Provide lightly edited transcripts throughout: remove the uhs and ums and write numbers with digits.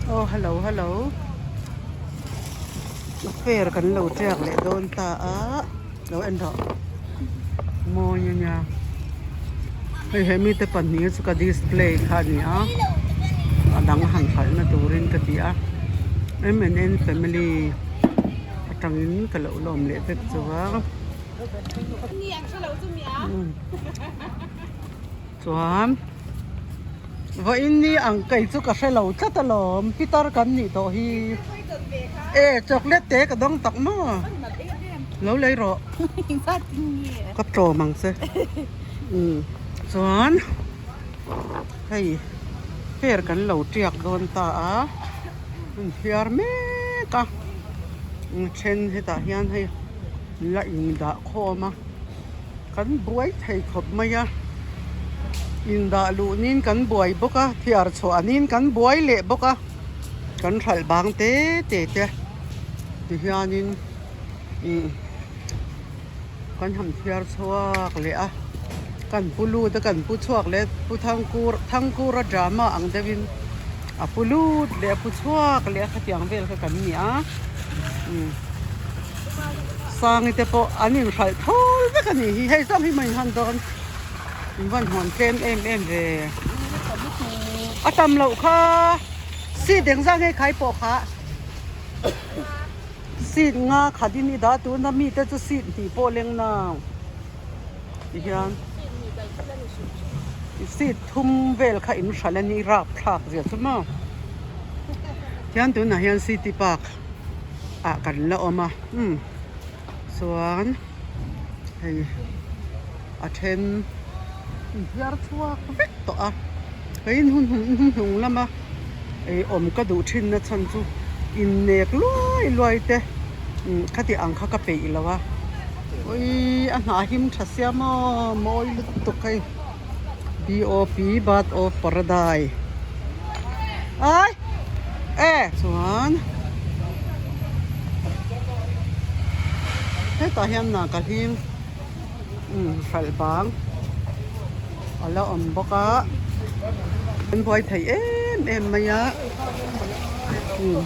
Aw hello hello fair kan lo tiak leh dawn ta a lo en rawh mawi a nia hei he mite pahnih hi chu ka display kha a ni a a dang han hralh na turin ka ti a M and N family atangin ka lo lawm leh vek chu a. Chuan vawiin ni ang kei chu ka hre lo tlat alawm pitar kan nih tawh hi e chocolate te ka dawng tak maw lo lei rawh ka tlawm ang che umm chuan hei fair kan lo tiak dawn ta a hun phiar mek a then hetah hian hei la indah khawm a. Kan buai thei khawp mai a, indah luh nin kan buai bawk a, thiar chhuah nin kan buai leh bawk a, kan hralh bang te te te tihianin ih kan han thiar chhuak leh a, kan pu lut a kan pu chhuak leh pu thangkur thangkura drama ang deuhin a pu lut leh a pu chhuak leh a khatiang vel kha kan ni a umm. Sangi te pawh an inhralh thawl vek a nih hi hei zawng hi maw inhan dawn in van hawn tlem em em ve a tam loh kha seat eng zah nge khai pawh kha seat nga khat in i dah tuna mi te chu seat hnih pawh leng nau tihian seat thum vel kha inhralh a ni rapthlak zia chu maw tihian tunah hian city park. ah kan la awm a umm chuan hei a then inhiar chhuak vek tawh a kei in hun hnung lama ei awm ka duh thin na chhan chu innek luai luai te umm khati ang kha ka peih lo a awii a hnah him tha sia maw mawi lutuk hei B O P bird of paradise ai e chuan hetah hian nah ka hlim umm hralh bang a la awm bawk a an buai thei em em mai a umm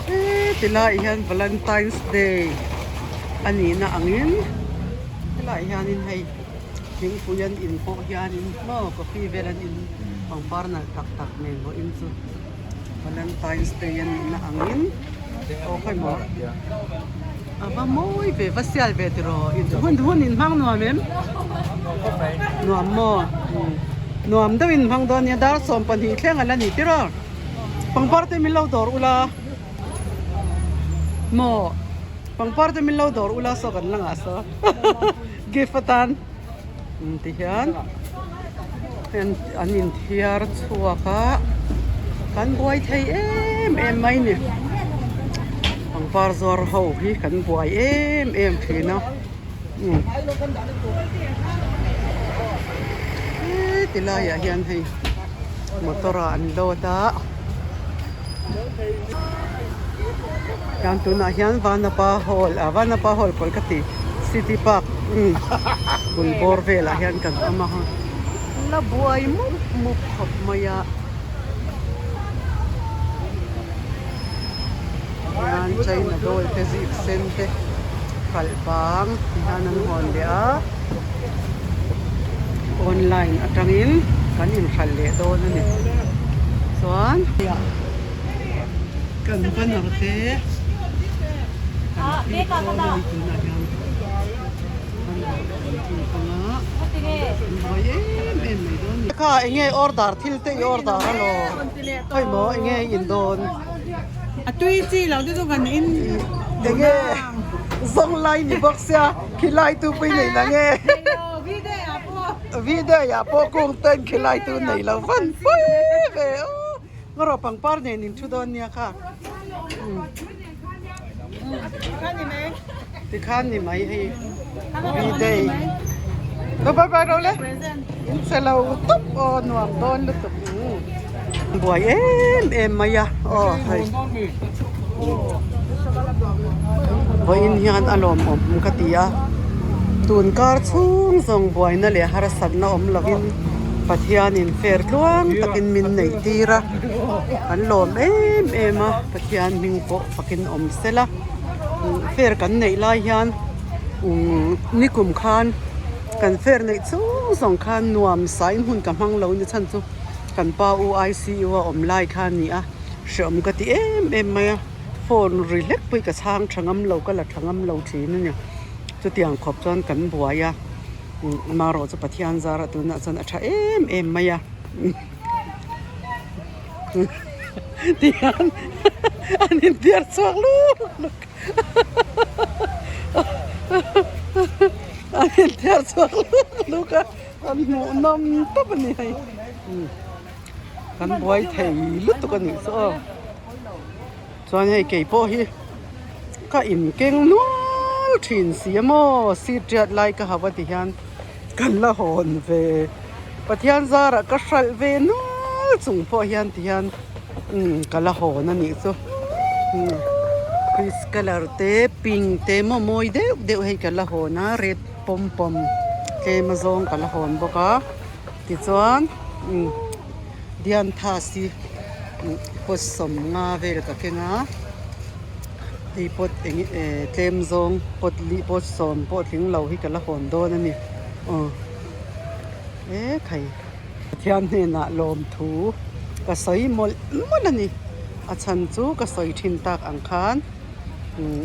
heti laiah hian valentine's day a nihna angin helaiah hianin hei thingpui an in pawh hianin maw coffee vel an in pangpar nalh tak tak nen vawiin chu valentine's day a nihna angin aw khawi maw a va mawi ve va sial ve tiraw hun hun in hmang nuam em nuam maw nuam deuh in hmang dawn nia dar 12 thleng a la ni tiraw pangpar te min lo dawr ula. Maw pangpar te min lo dawr ula saw kan la ngah saw gift atan ti hian an inthiar chhuak a kan buai thei em em mai ni pangpar zuar ho hi kan buai em em thin a heti laiah hian hei motor ah an load a. Hian tunah hian Vanapa Hall ah Vanapa Hall pawl ka ti City Park umm bul bawr velah hian kan awm a la buai mup mup khawp mai a hian China doll te zip sen te hralh bang ti hian an hawn leh a online atangin kan inhralh leh dawn a ni chuan kan banner te kan click dawn a ni tunah hian banner kan click anga an buai em em mai dawn a ni. Kha enge order thil te i order alaw khawi maw enge in dawn. A tui chi lo te chu kan in enge zawng lai ni bawk sia khilai tu pui nei na nge video ah pawh kung ten khilai tu nei lo van pui ve aw ngarawh pangpar nen in thu dawn nia kha tikhan ni mai hei video bye bye ro le in che lo tawp aw nuam dawn lutuk. Buai em em mai a aw hei vawiin hian a lawmawm ka ti a tun kar chhung zawng buaina leh harsatna awm lovin. Pathianin fair tluang takin min neih tir a, kan lawm em em a, Pathian hming pawh fakin awm sela. Fair kan neih lai hian umm nikum khan kan fair neih chung zawng khan nuam sain hun ka hmang lo ni chhan chu kan pa u ICU a awm lai kha a ni a, hreawm ka ti em em mai a, phone ri hlek pawh hi ka chhang tha ngam lo ka la tha ngam lo thin a ni. Chutiang khawp chuan kan buai a. Amaherawh chu Pathian zara tunah chuan a tha em em mai a tihian an inbiar chhuak luk luk an inbiar chhuak luk luk a an hmuh nawm tawp a ni hei kan buai thei lutuk a nih chu aw. Chuan hei kei pawh hi ka inkeng nual thin si a maw seat riat lai ka hauh a ti hian kan la hawn ve Pathian zarah ka hralh ve nual chung pawh hian ti hian umm ka la hawn a nih chu umm fish colour te pink te maw mawi deuh deuh hei ka la hawn a red pawm pawm tlem a zawng ka la hawn bawk a tichuan umm Dianthas hi pot sawmnga vel ka keng a hei pot eng eh tlem zawng pot lih pot sawm pawh tling lo hi ka la hawn dawn a ni aw e khai Pathian hnenah lawmthu ka sawi mawlh mawlh a ni a chhan chu ka sawi thin tak ang khan umm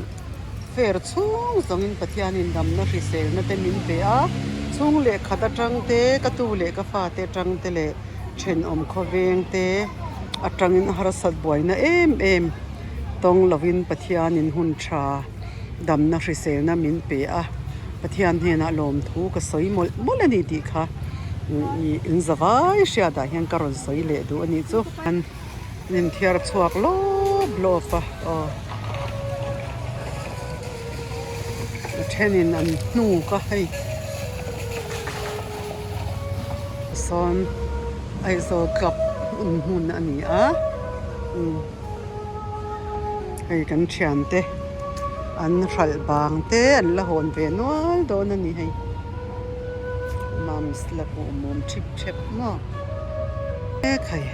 fair chhung zawngin Pathianin damna hriselna te min pe a chhung leh khat atang te ka tu leh ka fate atang te leh. Thenawm khawveng te atangin harsat buaina em em tawng lovin Pathianin hun tha damna hriselna min pe a, Pathian hnenah lawmthu ka sawi mawlh mawlh a ni tih kha in zavai hriatah hian ka rawn sawi leh duh a nih chu. An inthiar chhuak lawp lawp a aw a thenin an hnuk a hei. Sawn Aizawl club hmun hmun a ni a umm hei kan thiante an hralh bang te an la hawn ve nual dawn a ni hei mums la pawh mum thip thep maw ekhai.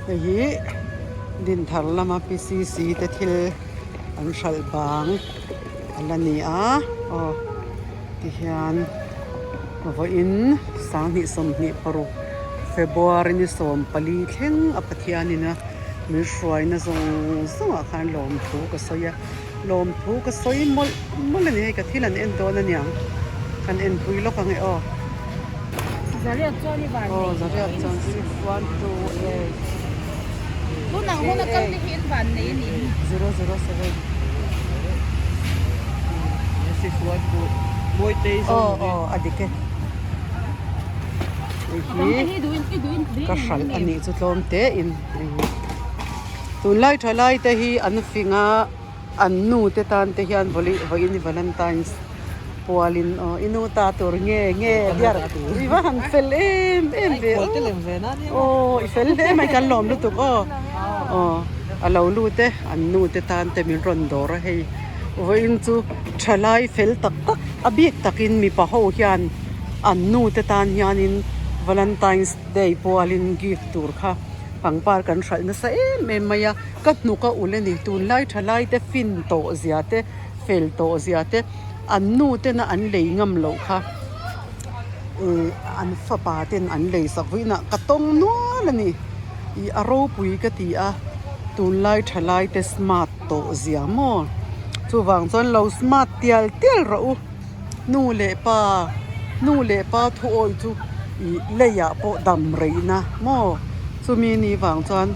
Hei hi Dinthar lama PCC te thil an hralh bang a la ni a aw tihian vawiin 2026 February ni 14 thleng a Pathianin a min hruaina zawng zawngah khan lawmthu ka sawi a. Lawmthu ka sawi mawlh mawlh a ni hei ka thil an en dawn a niang kan en pui lawk ang e aw. Zariat chuan i van Aw zariat chuan 6 1 2 8 Tun ang hun a kal te hi an van nei a ni. 0 0 7 6 1 2 Mawitei Aw aw a dik e. Hei hi ka hralh a nih chu tlawm te in hei hi. Tunlai thalai te hi an fing a an nu te tan te hian vawiin Valentine's pualin aw i nu ta tur nge nge diar i va han fel em em ve aw aw i fel hle mai kan lawm lutuk aw aw a lo lut e an nu te tan te min rawn dawr a hei vawiin chu thalai fel tak tak a bik takin mipa ho hian an nu te tan hianin Valentine's day pualin gift tur kha. Pangpar kan hralh nasa em em mai a, ka hnuk a ulh a ni. Tunlai thalai te fin tawh zia te, fel tawh zia te, an nu tena an lei ngam loh kha ih an fapa ten an lei sak vawiinah ka tawng nual a ni. Ih a ropui ka ti a, tunlai thalai te smart tawh zia maw? Chuvang chuan lo smart tial tial rawh u. Nu leh pa, nu leh pa thu awih chu ih leiah pawh dam reihna maw? Chumi ni vang chuan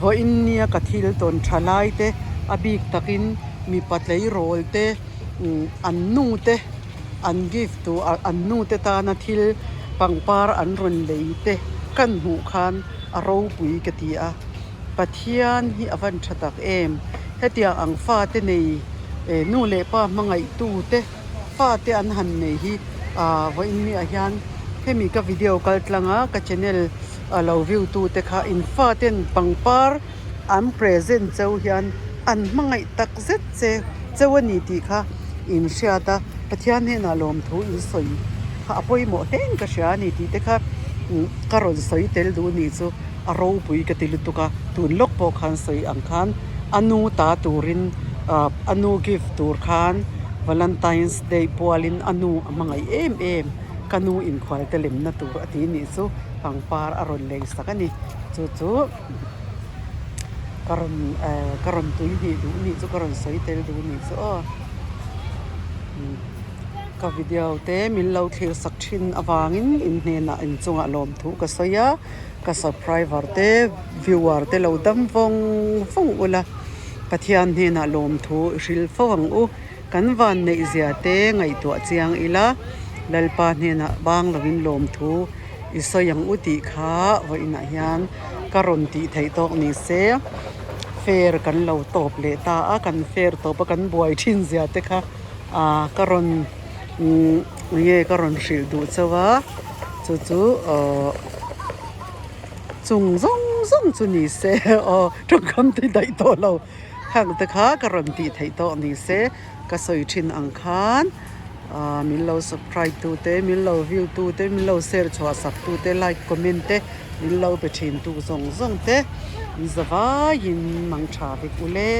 vawiin nia ka thil tawn tha lai te a bik takin mipa tleirawl te umm an nu te an gift tur an nu te tana thil pangpar an rawn lei te kan hmuh khan a ropui ka ti a. Pathian hi a van tha tak em? Hetiang ang fate nei eh nu leh pa hmangaihtu te fate an han nei hi ah vawiin miah hian hemi ka video kal tlang a ka channel a lo view tu te kha in faten pangpar. An present cheu hian an hmangaih tak zet che cheu a ni tih kha in hriat a, Pathian hnenah lawmthu in sawi kha a pawimawh hleng ka hria a ni tih te kha ka rawn sawi tel duh nih chu a ropui ka ti lutuk a, tun lawk pawh khan sawi ang khan a nu ta turin ah a nu gift tur khan Valentine's day pualin a nu a hmangaih em em ka nu inkhual te lemna tur a ti nih chu pangpar a rawn lei sak a ni chu chu. Ka rawn eh ka rawn tui hnih duh nih chu ka rawn sawi tel duh nih chu aw ka video te min lo thlir sak thin avangin in hnenah in chungah lawmthu ka sawi a ka subscriber te viewer te lo dam vawng vawng ula Pathian hnenah lawmthu i hrilh fo ang u kan van neih zia te ngaihtuah chiang ila Lalpa hnenah bang lovin lawmthu. I sawi ang u tih kha vawiinah hian ka rawn tih theih tawk ni se fair kan lo tawp leh ta a kan fair tawp a kan buai thin zia te kha ah ka rawn umm enge ka rawn hrilh duh chauh a chu chu aww chung zawng zawng chu ni se aw tawngkam te daih tawh lo hang te kha ka rawn tih theih tawk ni se ka sawi thin ang khan. Ahh min lo subscribe tu te min lo view tu te min lo share chhuah sak tu te like comment te min lo pe thin tu zawng zawng te in zavaiin mang tha vek ule.